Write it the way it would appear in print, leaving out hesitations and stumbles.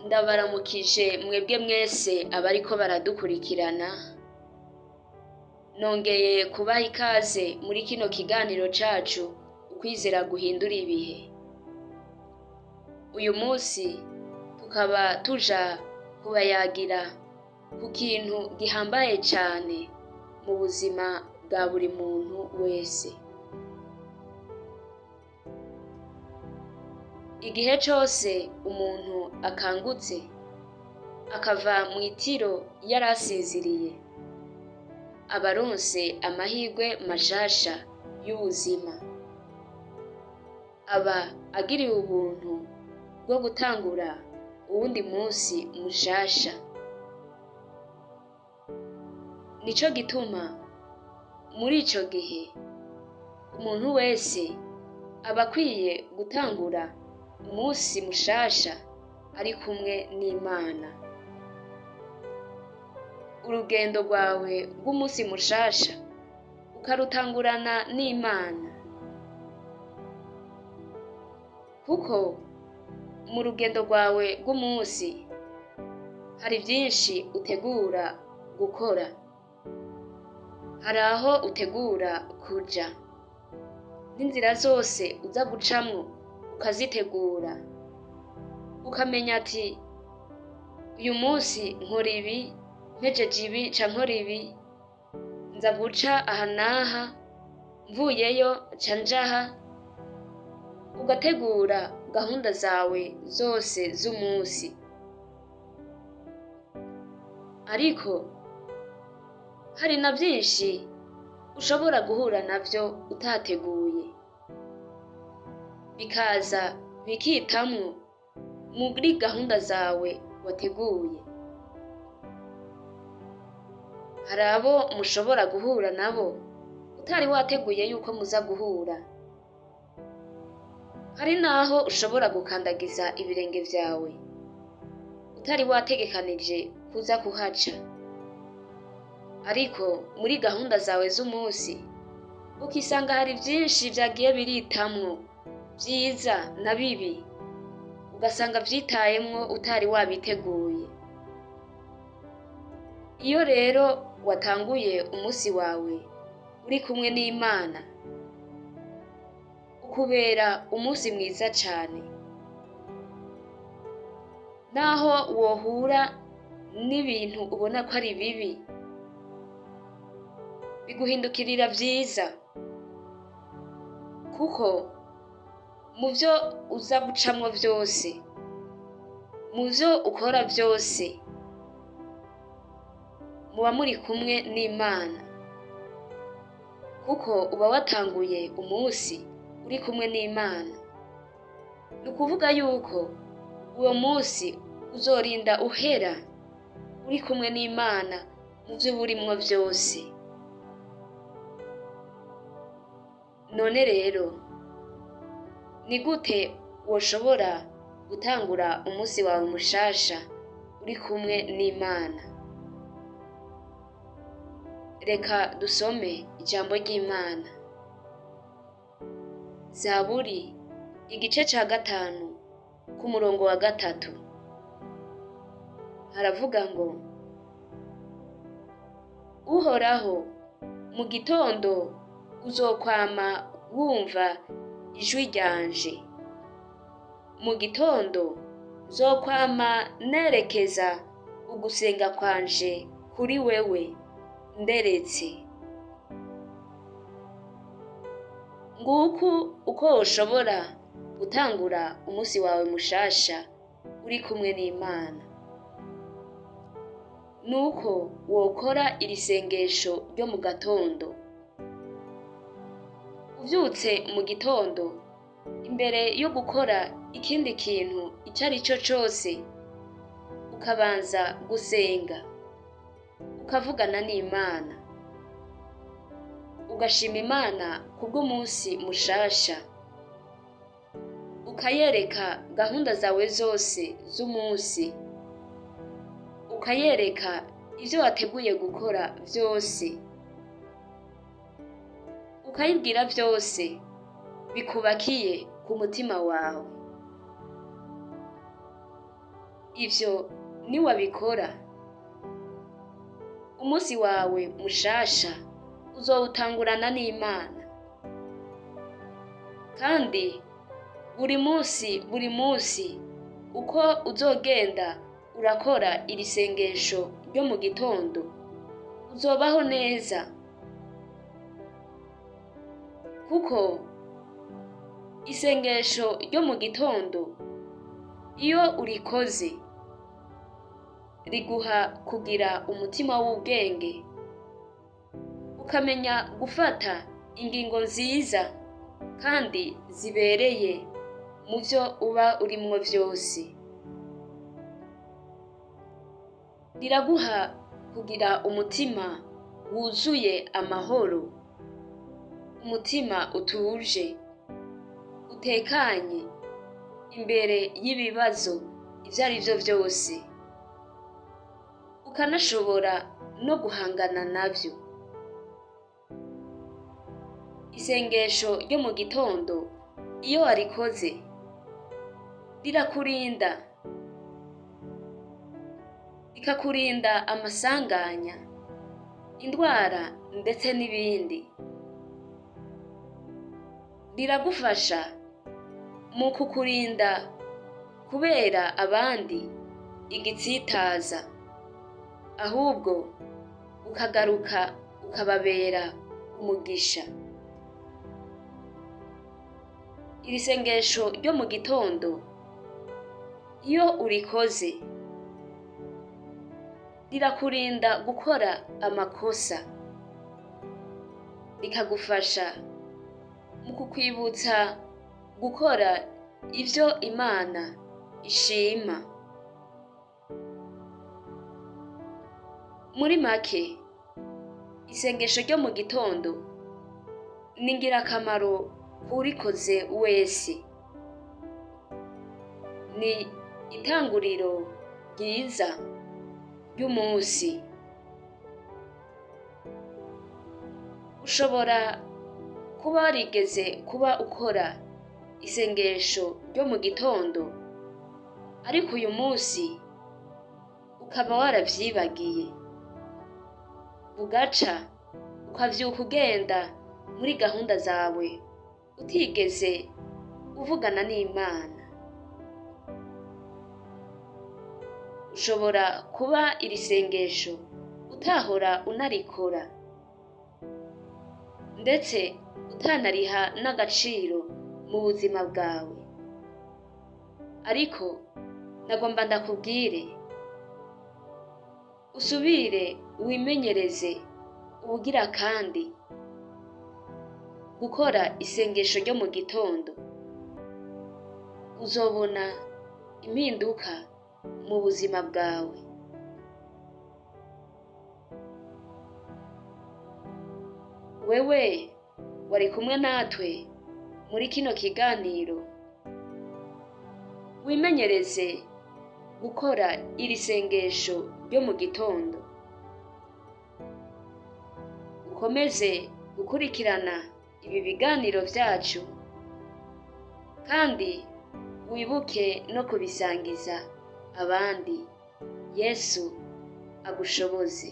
Ndabaramukije mwebwe mwese abariko baradukurikirana, nongeye kubaha ikaze muri kino kiganiro cacu Ukwizera guhindura ibihe. Uyu munsi tukaba tuja kubayagira ku kintu gihambaye cane mu buzima bwa buri muntu wese. Igihe cose umuntu akangutse akava mw'itiro yarasinziriye, aba aronse amahirwe mashasha y'ubuzima. Aba agiriwe ubuntu bwo gutangura uwundi musi mushasha. Nico gituma muri ico gihe umuntu wese aba akwiye gutangura umusi mushasha ari kumwe n'Imana. Urugendo rwawe rw'umusi mushasha ukarutangurana n'Imana, kuko mu rugendo rwawe rw'umusi hari vyinshi utegura gukora, hari aho utegura kuja, n'inzira zose uza gucamwo ukazitegura, ukamenya ati uyu musi nkora ibi, mpejeje ibi nca nkora ibi, nza guca aha n'aha, mvuyeyo nca nja aha, ugategura gahunda zawe zose z'umusi. Ariko hari na vyinshi ushobora guhura navyo utateguye, bikaza bikitamwo muri gahunda zawe wateguye. Hari abo mushobora guhura nabo utari wateguye yuko muza guhura. Hari n'aho ushobora gukandagiza ibirenge vyawe utari wategekanije kuza kuhaca, ariko muri gahunda zawe z'umusi ukisanga hari vyinshi vyagiye biritamwo, vyiza na bibi, ugasanga vyitayemwo utari wabiteguye. Iyo rero watanguye umusi wawe uri kumwe n'Imana, ukubera umusi mwiza cane. Naho wohura n'ibintu ubona ko ari bibi, biguhindukirira vyiza, kuko muvyo uza gucamwo vyose, muvyo ukora vyose, muba muri kumwe n'Imana, kuko uba watanguye umusi uri kumwe n'Imana. Ni ukuvuga yuko uwo musi uzorinda uhera uri kumwe n'Imana muvyo uba urimwo vyose. None rero ni gute woshobora gutangura umusi wawe mushasha uri kumwe n'Imana? Reka dusome ijambo ry'Imana. Zaburi igice ca 5 ku murongo wa 3 haravuga ngo: Uhoraho, mu gitondo uzokwama wumva ijwi ryanje, mu gitondo nzokwama nerekeza ugusenga kwanje kuri wewe nderetse. Nguku uko woshobora gutangura umusi wawe mushasha uri kumwe n'Imana. Nuko wokora iri sengesho ryo mu gatondo. Uvyutse mu gitondo, imbere yo gukora ikindi kintu ico ari cyo cose, ukabanza gusenga, ukavugana n'Imana, ugashima Imana kubw'umunsi mushasha, ukayereka gahunda zawe zose z'umunsi, ukayereka ivyo wateguye gukora vyose, ukayibwira vyose bikubakiye ku mutima wawe. Ivyo niwabikora, umunsi wawe mushasha uzowutangurana n'Imana. Kandi buri munsi buri munsi uko uzogenda urakora iri sengesho ryo mu gitondo, uzobaho neza, kuko isengesho ryo mu gitondo iyo urikoze riguha kugira umutima w'ubwenge, ukamenya gufata ingingo nziza kandi zibereye mu vyo uba urimwo vyose. Riraguha kugira umutima wuzuye amahoro, umutima utuje, utekanye imbere y'ibibazo ivyo ari vyo vyose, ukanashobora no guhangana navyo. Isengesho ryo mu gitondo iyo warikoze rirakurinda, rikakurinda amasanganya, indwara ndetse n'ibindi. Riragufasha mu kukurinda kubera abandi igitsitaza, ahubwo ukagaruka ukababera umugisha. Iri sengesho ryo mu gitondo iyo urikoze rirakurinda gukora amakosa, rikagufasha mu kukwibutsa gukora ivyo Imana ishima. Muri make, isengesho ryo mu gitondo ni ingirakamaro k'uwurikoze wese. Ni itanguriro ryiza ry'umunsi. Ushobora kuba warigeze kuba ukora isengesho ryo mu gitondo, ariko uyu munsi ukaba waravyibagiye, bugaca ukavyuka ugenda muri gahunda zawe utigeze uvugana n'Imana. Ushobora kuba iri sengesho utahora unarikora, ndetse utanariha n'agaciro mu buzima bwawe. Ariko nagomba ndakubwire, usubire wimenyereze ubugira kandi gukora isengesho ryo mu gitondo. Uzobona impinduka mu buzima bwawe. Wewe wari kumwe natwe muri kino kiganiro, wimenyereze gukora iri sengesho ryo mu gitondo. Ukomeze gukurikirana ibi biganiro vyacu, kandi wibuke no kubisangiza abandi. Yesu agushoboze.